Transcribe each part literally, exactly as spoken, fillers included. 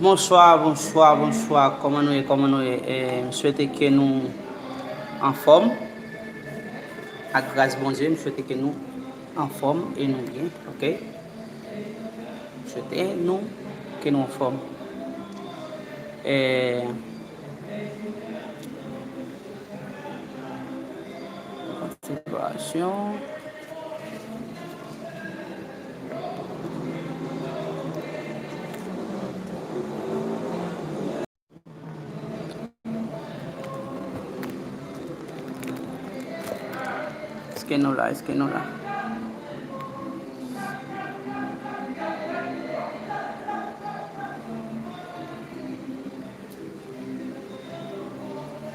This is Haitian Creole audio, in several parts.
Bonswa, bonswa, bonswa. Kòman nou ye? Kòman nou ye? E, m swete ke nou anfòm. Ak gras Bondye, m swete ke nou anfòm e nou byen, oke? M swete nou ke nou anfòm. E, kontinyasyon. Èske nou la? Èske nou la?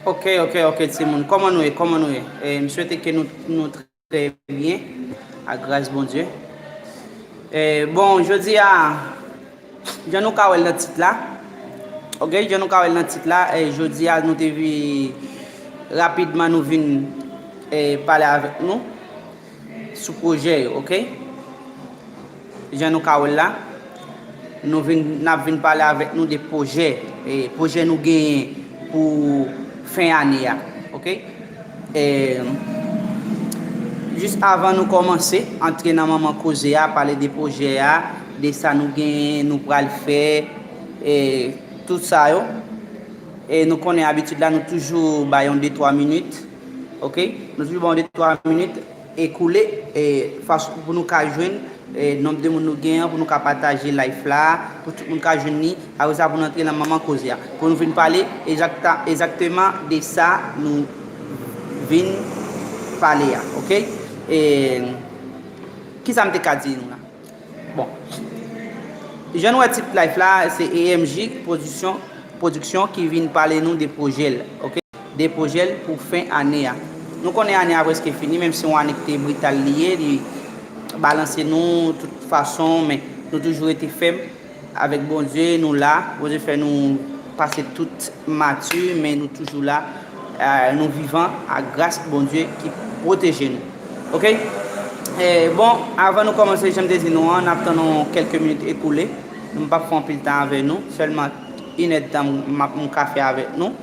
Oke, oke, oke, timoun. Kòman nou ye? Kòman nou ye? E, m swete ke nou, nou trè byen, ak gras Bondye. E, bon, jodi a, jan nou ka wè l nan tit la, oke, jan nou ka wè l nan tit la, e, jodi a, nou te vi-, rapidman nou vin, e, pale avèk nou sou pwojè yo, oke? Jan nou ka wè l la, nou vin, n ap vin pale avèk nou de pwojè, e, pwojè nou genyen pou fen ane a, oke? E, jis avan nou kòmanse antre nan manman koze a, pale de pwojè a, de sa nou genyen, nou pral fè, e, tout sa yo. E nou konnen abitid la, nou toujou bay yon de twa minit, oke? Nou toujou bay yon de twa minit ekoule, e, fason pou nou ka jwenn, e, nonb de moun nou genyen, pou nou ka pataje live la, pou tout moun ka jwenn li. Apre sa, pou nou antre nan manman koze a. Pou nou vin pale egzakta-, egzakteman de sa nou vin pale a, oke? E, kisa m te ka di nou la? Bon. Jan nou wè tit live la, se E M J Pwodiksyon, Pwodiksyon ki vin pale nou de pwojè l, oke? De pwojè l pou fen ane a. Nou konnen ane a prèske fini, menm si yon ane ki te brital li ye, li balanse nou tout fason, men nou toujou rete fèm avèk Bondye, nou la. Bondye fè nou pase tout mati, men nou toujou la. Eh, nou vivan ak gras Bondye ki pwoteje nou. Oke? Eh, bon, avan nou kòmanse, jan m te di nou an, n ap tann yon kèlke minit ekoule. M p ap fè anpil tan avè nou. Sèlman inèdtan m ap, m ka fè avèk nou.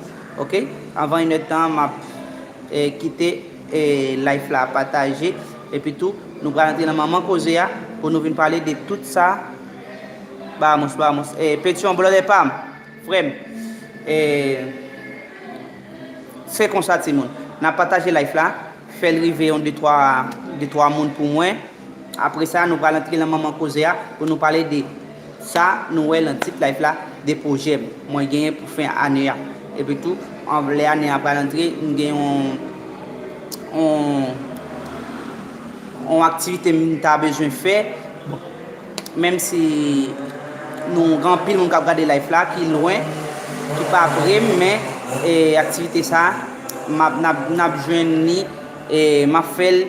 Oke? Anvan inèdtan, m ap, eh, kite, eh, live la pataje. Epi tou, nou pral antre nan manman koze a pou nou vin pale de tout sa. Vamos, vamos. Eh, Petion, brother pa m, frè m. Eh, se konsa, timoun. N ap pataje live la. Fè l rive yon de twa, de twa moun pou mwen. Apre sa, nou pral antre nan manman koze a pou nou pale de sa nou wè nan tit live la, de pwojè mwen genyen pou fen ane a. Epi tou, an, lè ane a pral antre, m gen yon, yon, yon aktivite m ta bezwen fè. Bon, menm si nou gen anpil moun k ap gade live la, ki lwen, ki pa pre m, men, e, aktivite sa, m ap, n ap, n ap jwenn li, e, m ap fè l,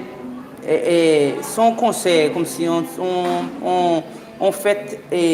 e, e, se yon konsè, kòmsi yon, yon, yon, yon fèt, e,